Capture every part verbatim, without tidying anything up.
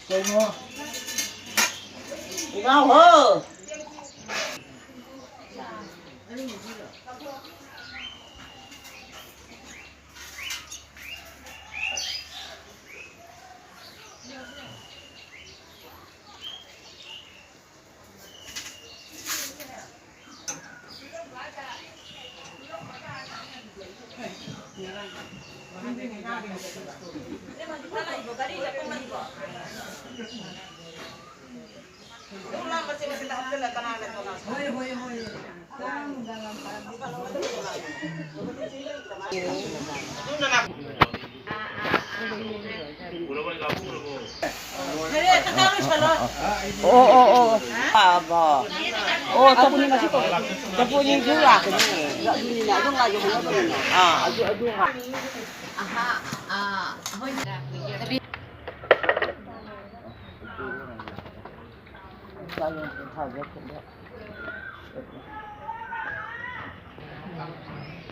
ꯀꯩꯅꯣ? ꯏꯅꯥꯎ ꯍꯣ! ꯑꯣ, ꯑꯣ, ꯑꯣ꯫ ꯑꯥ, ꯕꯣ꯫ ꯑꯣ, ꯆꯐꯨ-, ꯆꯐꯨ ꯑꯅꯤꯁꯨ ꯂꯥꯛꯀꯅꯤ꯫ ꯑꯗꯨꯅꯤꯅꯦ, ꯑꯗꯨ ꯉꯥꯏꯒꯦ ꯍꯣꯠꯅꯕꯗꯅꯦ꯫ ꯑꯥ, ꯑꯗꯨ, ꯑꯗꯨ ꯉꯥꯏ-, ꯑꯍꯥ, ꯑꯥ, ꯍꯣꯏ꯫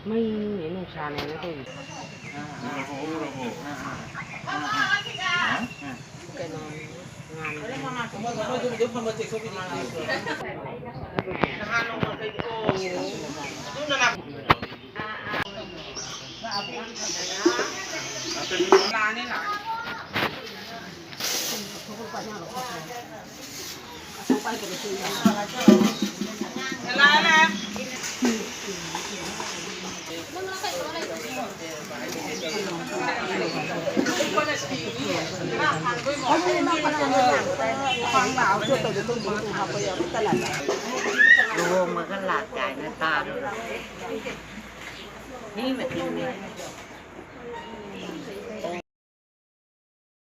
ꯃꯩꯅꯦ ꯅꯨꯡꯁꯥꯅꯦꯅ ꯇꯧꯔꯤꯁꯦ꯫ ꯀꯩꯅꯣ, ꯉꯥꯟꯕ꯫ ꯂꯨꯍꯣꯡꯕꯒ ꯂꯥꯛ ꯀꯥꯏꯅ ꯇꯥꯔꯨꯔꯕ꯫ ꯃꯤ ꯃꯇꯤꯛꯅꯦ꯫